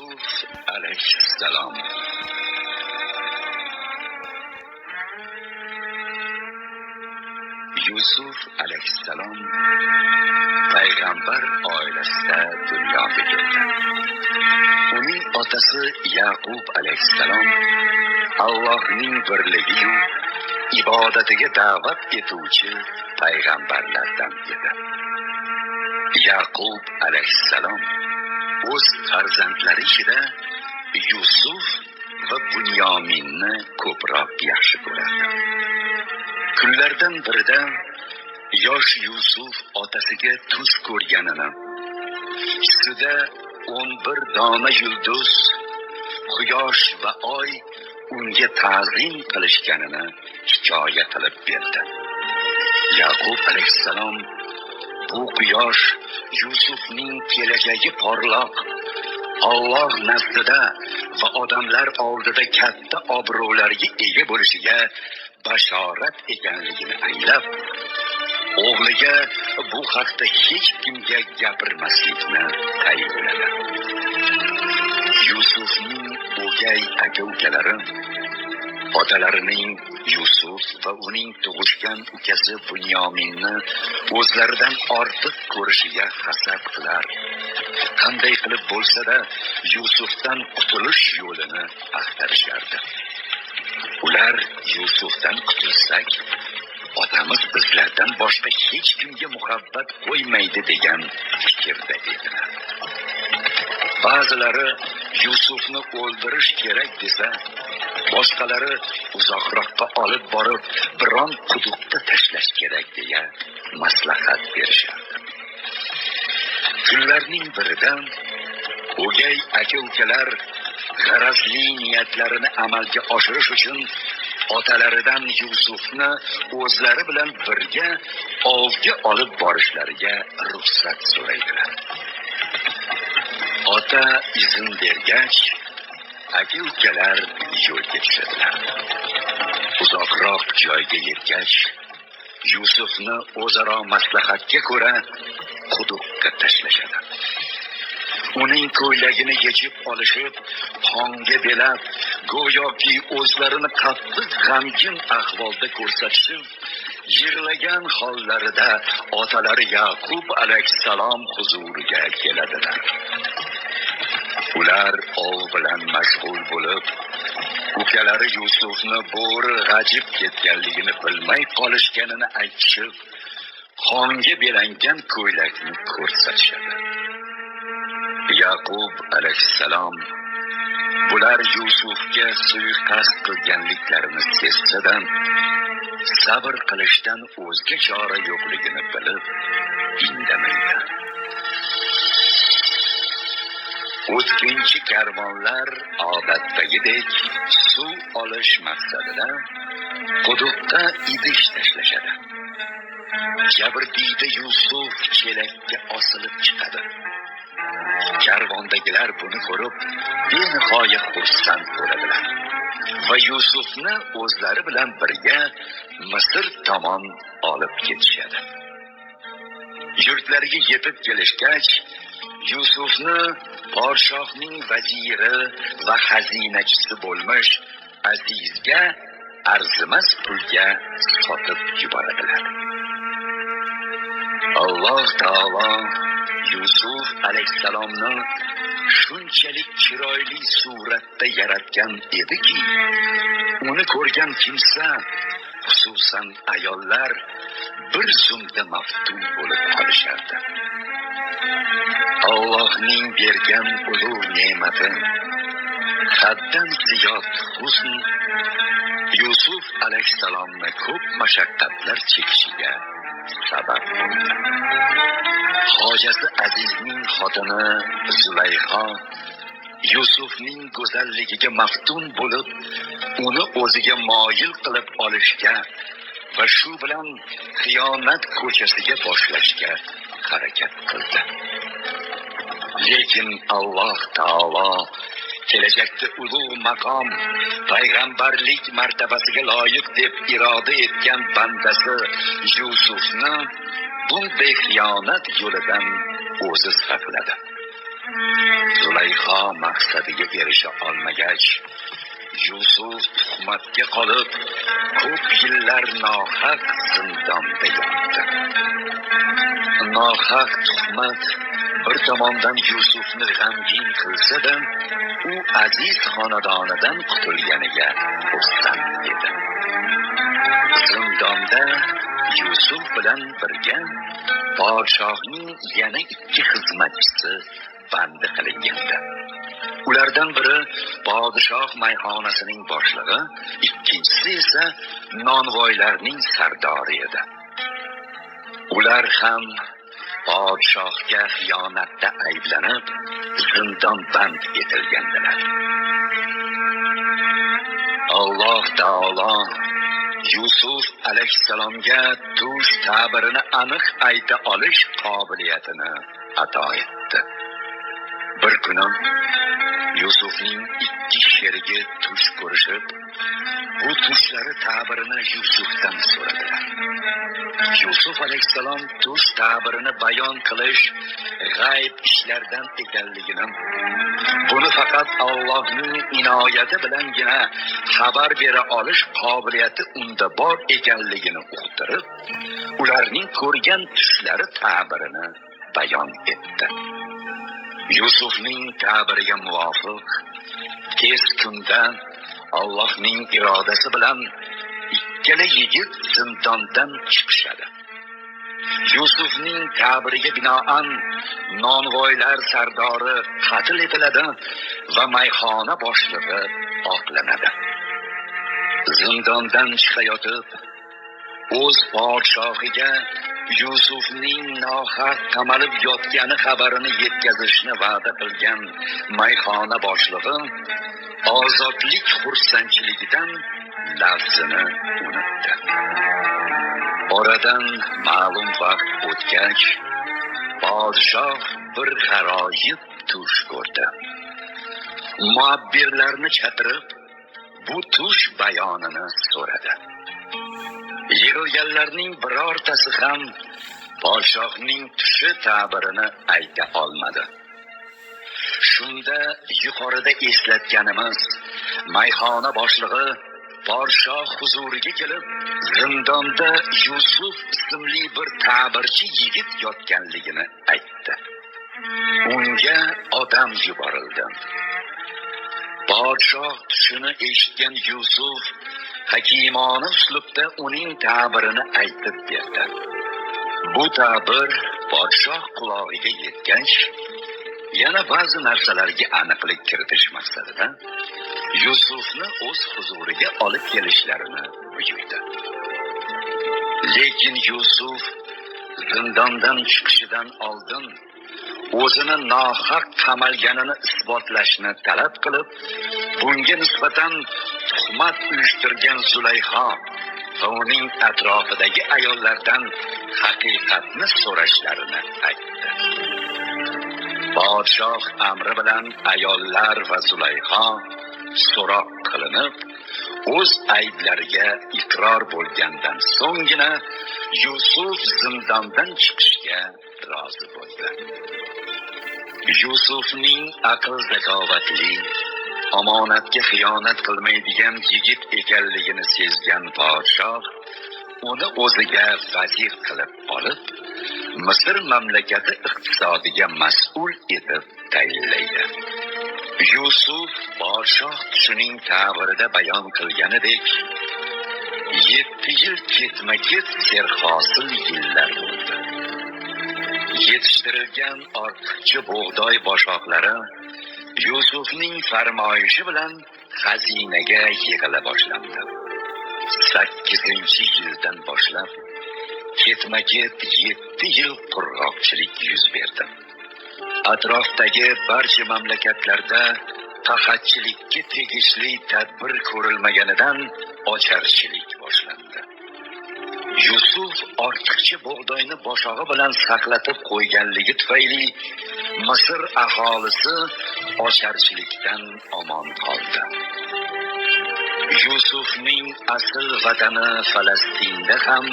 Yusuf alayhissalom. Yusuf alayhissalom payg'ambar oilasida dunyoga keldi. Uning otasi Yaqub alayhissalom Allohning birligiyu ibodatiga da'vat etuvchi payg'ambarlardan edi. Yaqub alayhissalom o'z farzandlari ichida Yusuf va Bunyominni ko'proq yaxshi ko'rardi. Kunlardan birida yosh Yusuf otasiga tush ko'rganini, tusida 11 dona yulduz, quyosh va oy unga ta'zim qilishganini hikoya qilib berdi. Yaqub alayhissalom bu quyosh Yusufning kelajagi porloq, Alloh nazdida va odamlar oldida katta obro'larga ega bo'lishiga bashorat ekanligini anglab, o'g'liga bu haqda hech kimga gapirmaslikni tayinladi. Yusufning o'gay aka-ukalari otalarining Yusuf va uning tug'ishgan ukasi Bunyominni o'zlaridan ortiq ko'rishiga hasad qilar. Qanday qilib bo'lsa-da Yusufdan qutulish yo'lini axtarishardi. Ular Yusufdan qutulsak, otamiz bizlardan boshqa hech kimga muhabbat qo'ymaydi degan fikrda edilar. Ba'zilari Yusufni o'ldirish kerak desa, boshqalari uzoqroqqa olib borib biron quduqda tashlash kerak deya maslahat berishardi. Kunlarning birida o'gay aka-ukalar g'arazli niyatlarini amalga oshirish uchun otalaridan Yusufni o'zlari bilan birga ovga olib borishlariga ruxsat so'raydilar. Ota izn bergach, aka-ukalar yo'lga tushadilar. Uzoqroq joyga yetgach, Yusufni o'zaro maslahatga ko'ra quduqqa tashlashadi. Uning ko'ylagini yechib olishib, qonga belab, go'yoki o'zlarini qattiq g'amgin ahvolda ko'rsatishib, yig'lagan hollarida otalari Yaqub alayhissalom huzuriga keladilar. Ular ov bilan mashg'ul bo'lib, ukalari Yusufni bo'ri g'ajib ketganligini bilmay qolishganini aytishib, qonga belangan ko'ylakni ko'rsatishadi. Yaqub alayhissalom bular Yusufga suiqasd qilganliklarini sezsa-da, sabr qilishdan o'zga chora yo'qligini bilib, indamaydi. O'tkinchi karvonlar odatdagidek suv olish maqsadida quduqqa idish tashlashadi. Jabrdiyda Yusuf chelakka osilib chiqadi. Karvondagilar buni ko'rib, benihoya xursand bo'ladilar va Yusufni o'zlari bilan birga Misr tomon olib ketishadi. Yurtlariga yetib kelishgach, Yusufni podshohning vaziri va xazinachisi bo'lmish Azizga arzimas pulga sotib yuboradilar. Alloh taolo Yusuf alayhissalomni shunchalik chiroyli suratda yaratgan ediki, uni ko'rgan kimsa, xususan ayollar bir zumda maftun bo'lib qolishardi. Allohning bergan ulug' ne'mati, haddan ziyod husn Yusuf alayhissalomni ko'p mashaqqatlar chekishiga sabab bo'ldi. Hojasi Azizning xotini Zulayho Yusufning go'zalligiga maftun bo'lib, uni o'ziga moyil qilib olishga va shu bilan xiyonat ko'chasiga boshlashga harakat qildi. Lekin Alloh taolo kelajakda ulug' maqom, payg'ambarlik martabasiga loyiq deb iroda etgan bandasi Yusufni bunday xiyonat yo'lidan o'zi saqladi. Zulayho maqsadiga erisha olmagach, Yusuf tuhmatga qolib, ko'p yillar nohaq zindonda yotdi. Nohaq tuhmat bir tomondan Yusufni g'amgin qilsa-da, u aziz xonadonidan qutulganiga xursand edi. Zindonda Yusuf bilan birga podshohning yana 2 xizmatchisi bandi qilingandi. Ulardan biri podshoh mayxonasining boshlig'i, ikkinchisi esa nonvoylarning sardori edi. Ular ham podshohga xiyonatda ayblanib, zindon band etilgandilar. Alloh taolo Yusuf alayhissalomga tush ta'birini aniq ayta olish qobiliyatini ato etdi. Bir kuni Yusufning 2 sherigi tush ko'rishib, bu tushlari ta'birini Yusufdan so'radilar. Yusuf alayhissalom tush ta'birini bayon qilish g'ayb ishlardan ekanligini, buni faqat Allohning inoyati bilangina xabar bera olish qobiliyati unda bor ekanligini uqtirib, ularning ko'rgan tushlari ta'birini bayon etdi. Yusufning ta'biriga muvofiq tez kunda Allohning irodasi bilan ikkala yigit zindondan chiqishadi. Yusufning ta'biriga binoan nonvoylar sardori qatl etiladi va mayxona boshlig'i oqlanadi. Zindondan chiqayotib, o'z podshohiga Yusufning nohaq qamalib yotgani xabarini yetkazishni va'da qilgan mayxona boshlig'i ozodlik xursandchiligidan lafzini unutdi. Oradan ma'lum vaqt o'tgach, podshoh bir g'aroyib tush ko'rdi. Muabbirlarni chaqirib, bu tush bayonini so'radi. Yig'ilganlarning birortasi ham podshohning tushi ta'birini ayta olmadi. Shunda yuqorida eslatganimiz mayxona boshlig'i podshoh huzuriga kelib, zindonda Yusuf ismli bir ta'birchi yigit yotganligini aytdi. Unga odam yuborildi. Podshoh tushini eshitgan Yusuf hakimona uslubda uning ta'birini aytib berdi. Bu ta'bir podshoh qulog'iga yetgach, yana ba'zi narsalarga aniqlik kiritish maqsadida Yusufni o'z huzuriga olib kelishlarini buyurdi. Lekin Yusuf zindondan chiqishidan oldin o'zini nohaq qamalganini isbotlashni talab qilib, bunga nisbatan tuhmat uyushtirgan Zulayho va uning atrofidagi ayollardan haqiqatni so'rashlarini aytdi. Podshoh amri bilan ayollar va Zulayho so'roq qilinib, o'z ayblariga iqror bo'lgandan so'nggina Yusuf zindondan chiqishga rozi bo'ldi. Yusufning aql zakovatli, omonatga xiyonat qilmaydigan yigit ekanligini sezgan podshoh uni o'ziga vazir qilib olib, Misr mamlakati iqtisodiga mas'ul etib tayinlaydi. Yusuf podshoh tushining ta'birida bayon qilganidek, 7 yil ketma-ket serhosil yillar bo'ldi. Yetishtirilgan ortiqcha bug'doy boshoqlari Yusufning farmoyishi bilan xazinaga yig'ila boshlandi. 8-yildan boshlab ketma-ket 7 yil qurg'oqchilik yuz berdi. Atrofdagi barcha mamlakatlarda qahatchilikka tegishli tadbir ko'rilmaganidan ocharchilik boshlandi. Yusuf ortiqcha bug'doyni boshog'i bilan saqlatib qo'yganligi tufayli Misr aholisi ocharchilikdan omon qoldi. Yusufning asl vatani Falastinda ham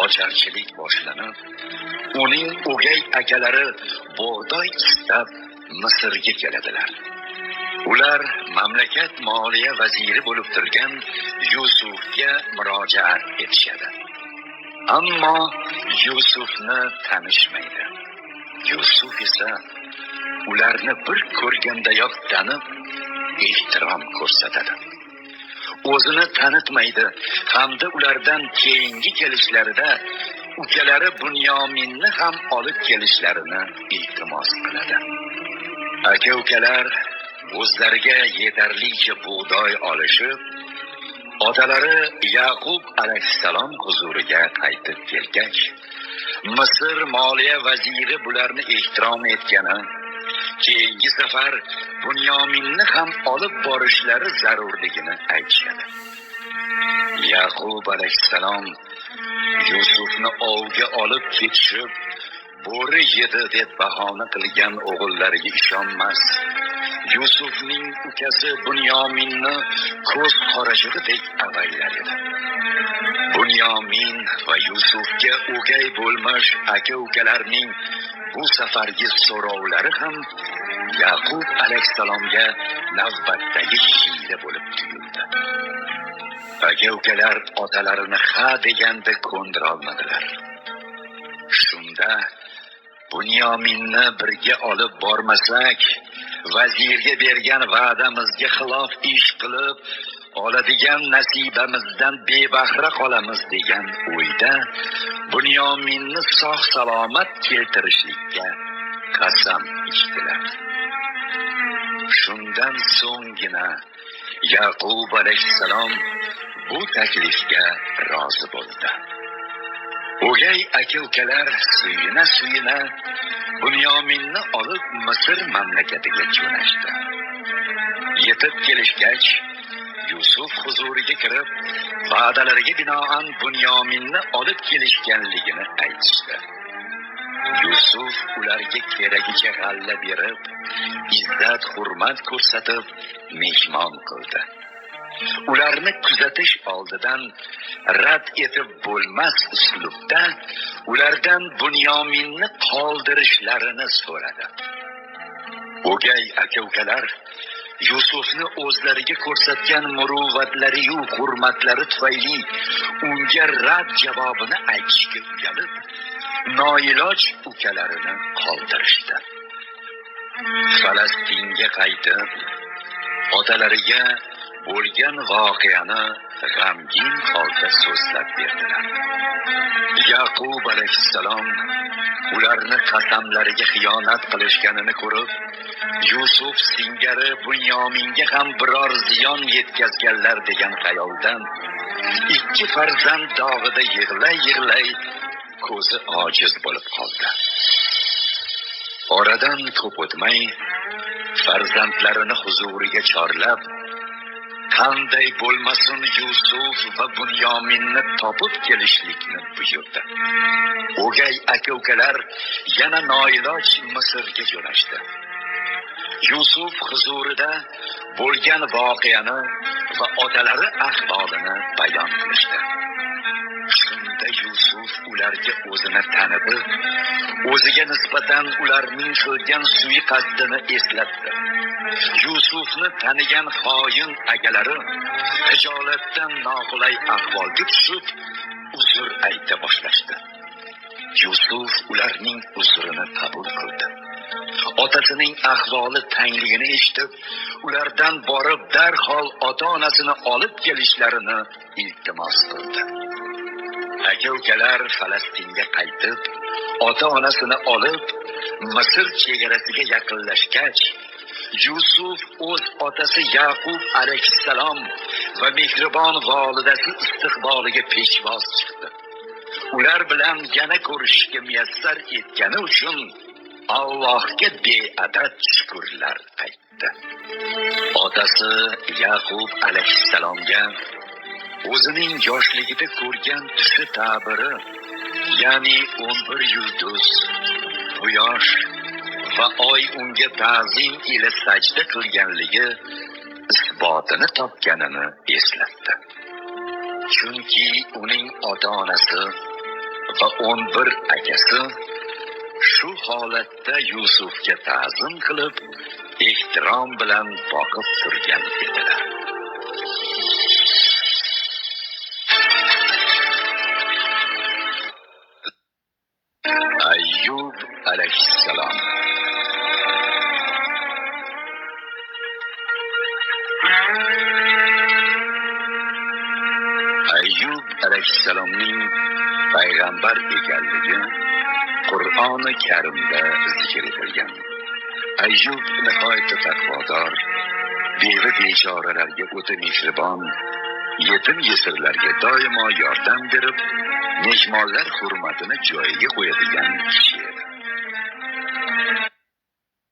ocharchilik boshlanib, uning o'gay akalari bug'doy istab Misrga keladilar. Ular mamlakat moliya vaziri bo'lib turgan Yusufga murojaat etishadi. Ammo Yusufni tanishmaydi. Yusuf esa ularni bir ko'rgandayoq tanib, ehtirom ko'rsatadi. O'zini tanitmaydi hamda ulardan keyingi kelishlarida ukalari Bunyominni ham olib kelishlarini iltimos qiladi. Aka-ukalar o'zlariga yetarlicha bug'doy olishib, otalari Yaqub alayhissalom huzuriga qaytib kelgach, Misr moliya vaziri bularni ehtirom etgani, keyingi safar Bunyominni ham olib borishlari zarurligini aytishadi. Yaqub alayhissalom Yusufni ovga olib ketishib, bo'ri yedi deb bahona qilgan o'g'illariga ishonmas, Yusufning ukasi Bunyominni ko'z qorachig'idek avaylar edi. Bunyomin va Yusufga o'gay bo'lmish aka-ukalarning bu safargi so'rovlari ham Yaqub alayhissalomga navbatdagi hiyla bo'lib tuyuldi. Aka-ukalar otalarini ha deganda ko'ndira olmadilar. Shunda Bunyominni birga olib bormasak, vazirga bergan va'damizga xilof ish qilib, oladigan nasibamizdan bebahra qolamiz degan o'yda Bunyominni sog' salomat keltirishlikka qasam ichdilar. Shundan so'nggina Yaqub alayhissalom bu taklifga rozi bo'ldi. O'gay aka-ukalar suyuna-suyuna Bunyominni olib Misr mamlakatiga jo'nashdi. Yetib kelishgach, Yusuf huzuriga kirib, va'dalariga binoan Bunyominni olib kelishganligini aytishdi. Yusuf ularga keragicha g'alla berib, izzat hurmat ko'rsatib mehmon qildi. Ularni kuzatish oldidan rad etib bo'lmas uslubda ulardan Bunyominni qoldirishlarini so'radi. O'gay aka-ukalar Yusufni o'zlariga ko'rsatgan muruvvatlari-yu hurmatlari tufayli unga rad javobini aytishga uyalib, noiloj ukalarini qoldirishdi. Falastinga qaytib, otalariga bo'lgan voqeani g'amgin holda so'zlab berdilar. Yaqub alayhissalom ularni qasamlariga xiyonat qilishganini ko'rib, Yusuf singari Bunyominga ham biror ziyon yetkazganlar degan xayoldan ikki farzand dog'ida yig'lay-yig'lay ko'zi ojiz bo'lib qoldi. Oradan ko'p o'tmay farzandlarini huzuriga chorlab, qanday bo'lmasin Yusuf va Bunyominni topib kelishlikni buyurdi. O'gay aka-ukalar yana noiloj Misrga jo'nashdi. Yusuf huzurida bo'lgan voqeani va otalari ahvolini bayon qilishdi. Shunda Yusuf ularga o'zini tanitib, o'ziga nisbatan ularning qilgan suiqasdini eslatdi. Yusufni tanigan xoin akalari hijolatdan noqulay ahvolga tushib, uzr ayta boshlashdi. Yusuf ularning uzrini qabul qildi. Otasining ahvoli tangligini eshitib, ulardan borib darhol ota-onasini olib kelishlarini iltimos qildi. Aka-ukalar Falastinga qaytib, ota-onasini olib, Misr chegarasiga yaqinlashgach, Yusuf o'z otasi Yaqub alayhissalom va mehribon volidasi istiqboliga peshvoz chiqdi. Ular bilan yana ko'rishishga muyassar etgani uchun Allohga beadad shukrlar aytdi. Otasi Yaqub alayhissalomga o'zining yoshligida ko'rgan tushi ta'biri, ya'ni 11 yulduz, quyosh va oy unga ta'zim ila sajda qilganligi isbotini topganini eslatdi. Chunki uning ota-onasi va 11 akasi Shu holatda Yusufga ta'zim qilib, ehtirom bilan boqib turgan edilar. Ayyub alayhissalom. Ayyub alayhissalomning payg'ambar ekanligi Qur'oni Karimda zikr etilgan. Ayyub nihoyatda taqvodor, beva bechoralarga o'ta mehribon, yetim yesirlarga doimo yordam berib, mehmonlar hurmatini joyiga qo'yadigan kishi.